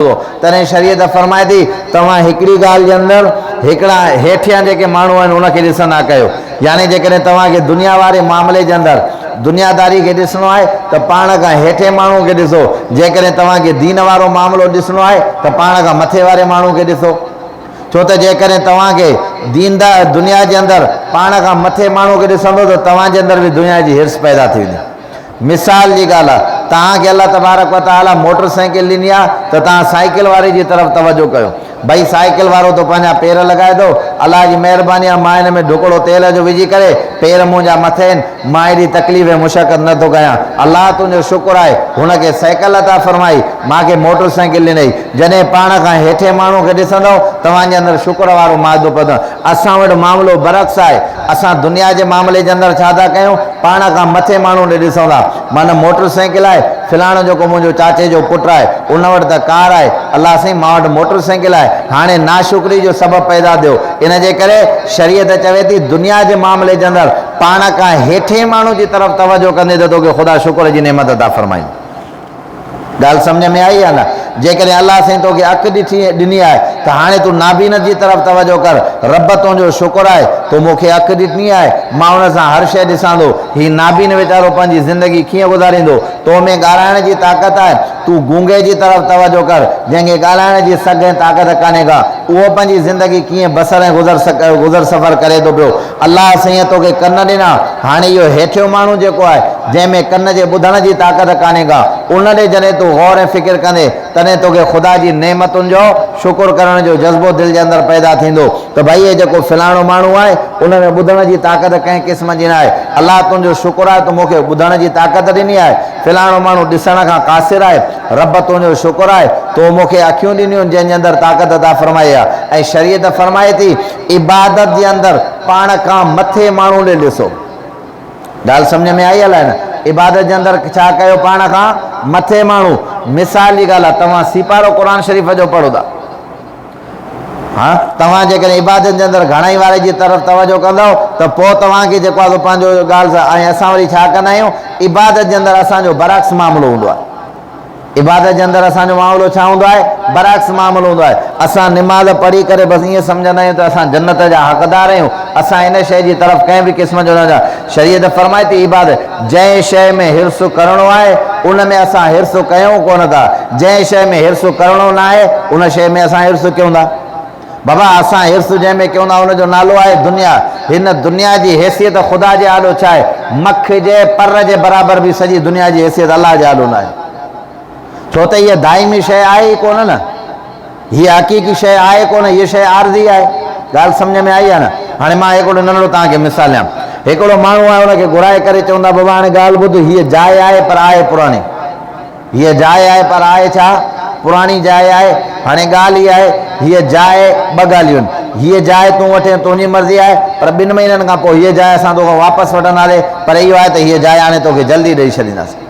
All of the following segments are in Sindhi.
هو. تڏهن شريعت فرمائي ٿي، توهان هڪڙي ڳالهه جي اندر هڪڙا هيٺيان جيڪي ماڻهو آهن ان کي ڏسندا ڪيو. يعني جيڪڏهن توهان کي دنيا واري معاملي جي اندر دنياداري کي ڏسڻو آهي ته پاڻ کان هيٺين ماڻهو کي ڏسو، جيڪڏهن توهان کي دين وارو معاملو ڏسڻو آهي ته پاڻ کان مٿي واري ماڻهو کي ڏسو. ڇو ته جيڪڏهن توهان کي ديندا دنيا جي اندر پاڻ کان مٿي ماڻهو کي ڏسندو ته توهان جي اندر به دنيا جي حرص پيدا ٿي ويندي. مثال جي ڳالهه آ، توهان کي الله تبارڪ و تعاليٰ موٽر سائيڪل ڏني آ ته توهان سائيڪل واري جي طرف توجه ڪيو. ڀئي سائيڪل وارو ته پنهنجا پير لڳائي ٿو، الله جي مهرباني آ مان هن ۾ ڍڪڙو تيل جو وجهي ڪري پير منهنجا مٿي آهن، مان ايڏي تڪليف ۽ مشقت نه ٿو ڪيان. الله تنهنجو شڪر آهي هن کي سائيڪل عطا فرمائي، مان کي موٽر سائيڪل ڏنئي. جڏهن پاڻ کان هيٺين ماڻهو کي ڏسندؤ، توهان جي اندر شڪر وارو مادو پيدا. اسان وٽ معاملو برعڪس آهي. اسان دنيا جي معاملي جي اندر ڇا ٿا ڪيون؟ پاڻ کان مٿي ماڻهو ڏي ڏسون ٿا. معنيٰ موٽر سائيڪل آهي، فلاڻو جيڪو منهنجو چاچي جو پٽ آهي، ان وٽ ته ڪار آهي، الله سائين مان وٽ موٽر سائيڪل آهي. هاڻي ناشڪري جو سبب پيدا ٿيو. ان جي ڪري شريعت چوي ٿي دنيا جي معاملي جي اندر پاڻ کان هيٺين ماڻهو جي طرف توجه ڪندي ته توکي خدا شڪر جي نعمت عطا فرمائيندو. ڳالهه سمجهه ۾ آئي يا نه؟ جيڪڏهن الله سائين توکي اک ڏٺي ڏني آهي ته هاڻي تون نابينت جي طرف توجه ڪر، رب تنهنجو شڪر آهي تو مون کي اک ڏني آهي، مان ان سان هر شيء ڏسان ٿو، هي نابين ويچارو پنهنجي زندگي ڪيئن گذاريندو؟ تو ۾ ڳالهائڻ جي طاقت آهي، تون گونگي جي طرف توجه ڪر، جنهن کي ڳالهائڻ جي سگهه ۽ طاقت ڪانهي ڪا، اهو پنهنجي زندگي ڪيئن بسر ۽ گذر سفر ڪري ٿو پيو؟ الله سائينء توکي ڪن ڏنا، هاڻي اهو هيٺيون ماڻهو جيڪو آهي، جنهن ۾ ڪن جي ٻڌڻ جي طاقت ڪانهي ڪا، ان ڏي جڏهن تون غور ۽ فڪر ڪندين، تڏهن توکي خدا جي نعمتن جو شڪر ڪرڻ جو جذبو دل جي اندر پيدا ٿيندو ته ڀئي هي جيڪو فلاڻو ماڻهو آهي، ان ۾ ٻڌڻ جي طاقت ڪنهن قسم جي ناهي. الله تنهنجو شڪر آهي تو مون کي ٻڌڻ جي طاقت ڏني آهي. فلاڻو ماڻهو ڏسڻ کان قاصر آهي، رب تنهنجو شڪر آهي تو مون کي اکيون ڏنيون جنهن جي اندر طاقت عطا فرمائي آهي ۽ شريعت فرمائي ٿي، عبادت جي اندر پاڻ کان مٿي ماڻهو ڏي ڏسو. ڳالهه سمجهه ۾ آئي الائي نه؟ عبادت جي اندر ڇا ڪيو پاڻ کان مٿي ماڻهو. مثال جي ڳالهه آهي توهان سيپارو قرآن شريف جو پڙهو ٿا. ها توهان جيڪڏهن عبادت جي اندر گهڻائي واري جي طرف توجه ڪندؤ ته پوء توهان کي جيڪو آهي سو پنهنجو ڳالهه ۽ اسان وري ڇا ڪندا آهيون عبادت جي اندر اسان جو برعڪس معاملو هوندو آهي. عبادت جي اندر اسان جو معاملو ڇا هوندو آهي؟ برعڪس معاملو هوندو آهي. اسان نماز پڙهي ڪري بس ائين سمجهندا آهيون ته اسان جنت جا حقدار آهيون. اسان ان شيء جي طرف ڪنهن به قسم جو نه شريعت فرمائي ٿي عبادت جنهن شيء ۾ حرص ڪرڻو آهي ان ۾ اسان حرص ڪيون ڪونه ٿا. جنهن شيء ۾ حرص ڪرڻو ناهي ان شيء ۾ اسان حرص ڪيون ٿا. بابا اسان حرص جنهن ۾ ڪيون ٿا ان جو نالو آهي دنيا. هن دنيا جي حيثيت خدا جي آڏو ڇا آهي؟ مک جي پر جي برابر به سڄي دنيا جي حيثيت الله جي آڏو ناهي. ڇو ته هيء دائمي شيء آهي ئي ڪونه نه. هيء حقيقي شيء آهي ڪونه، هيء شيء عارضي آهي. ڳالهه سمجهه ۾ آئي يا نه؟ هاڻي مان هڪڙو ننڍڙو توهان کي مثال ڏيان. هڪڙو ماڻهو آهي ان کي گهرائي ڪري چوندا بابا هاڻي ڳالهه ٻڌ هيء جاء آهي پر آهي پراڻي. هيء جاء آهي پر آهي ڇا؟ پراڻي جاء آهي. هاڻي ڳالهه هيء آهي، هيء جاء ٻه ڳالهيون آهن. هيء جاء تون وٺين تنهنجي مرضي آهي، پر ٻن مهينن کان پوء هيء جاء اسان توکان واپس وٺنداسين، پر اهو آهي ته هيء جاء هاڻي توکي جلدي ڏئي ڇڏينداسين.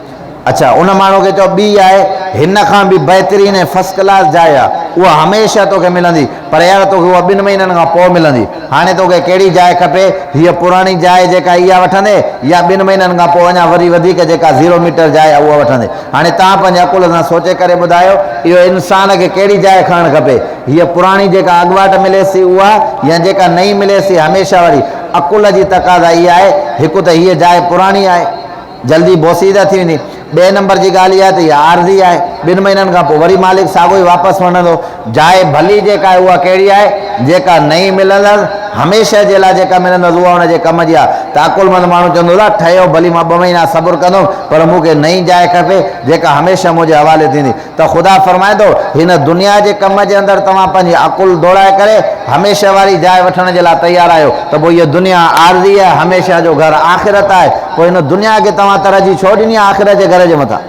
اڇا، ان ماڻهوء کي چئو، ٻي آهي، هن کان به بهترين ۽ فرسٽ ڪلاس جاء آهي، اها هميشه توکي ملندي، پر يار توکي اها ٻن مهينن کان پوء ملندي. هاڻي توکي ڪهڙي جاء کپي؟ هيء پراڻي جاء جيڪا اها وٺندين يا ٻن مهينن کان پوء اڃا وري وڌيڪ جيڪا زيرو ميٽر جاء آهي اها وٺندين؟ هاڻي توهان پنهنجي عقل سان سوچي ڪري ٻڌايو اهو انسان کي ڪهڙي جاء کڻڻ کپي؟ هيء پراڻي جيڪا اڳواٽ مليس ٿي اها يا جيڪا نئين مليس ٿي هميشه واري؟ عقل جي تقاضا اها آهي هڪ ته هيء جاء پراڻي آهي. جلدي بوسيده ٿي ويندي. ٻئي نمبر جي ڳالهه اها ته اها عارضي آهي. ٻن مهينن کان پوء وري مالڪ ساڳيو ئي واپس وٺندو. جاء ڀلي جيڪا آهي اها ڪهڙي آهي؟ جيڪا نئين ملندس، هميشه جي لاء جيڪا ملندس اها ان جي ڪم جي آهي. ته عقلمند ماڻهو چوندو ته ٺهيو ڀلي مان ٻه مهينا صبر ڪندم پر مون کي نئين جاء کپي جيڪا هميشه منهنجي حوالي ٿيندي. ته خدا فرمائي ٿو، هن دنيا جي ڪم جي اندر توهان پنهنجي عقل ڊوڙائي ڪري هميشه واري جاء وٺڻ جي لاء تيار آهيو ته پوء هيء دنيا عارضي آهي، هميشه جو گهر آخرت آهي، پوء هن دنيا کي توهان ترجيح ڇو ڏني آهي آخرت جي گهر جي مٿان؟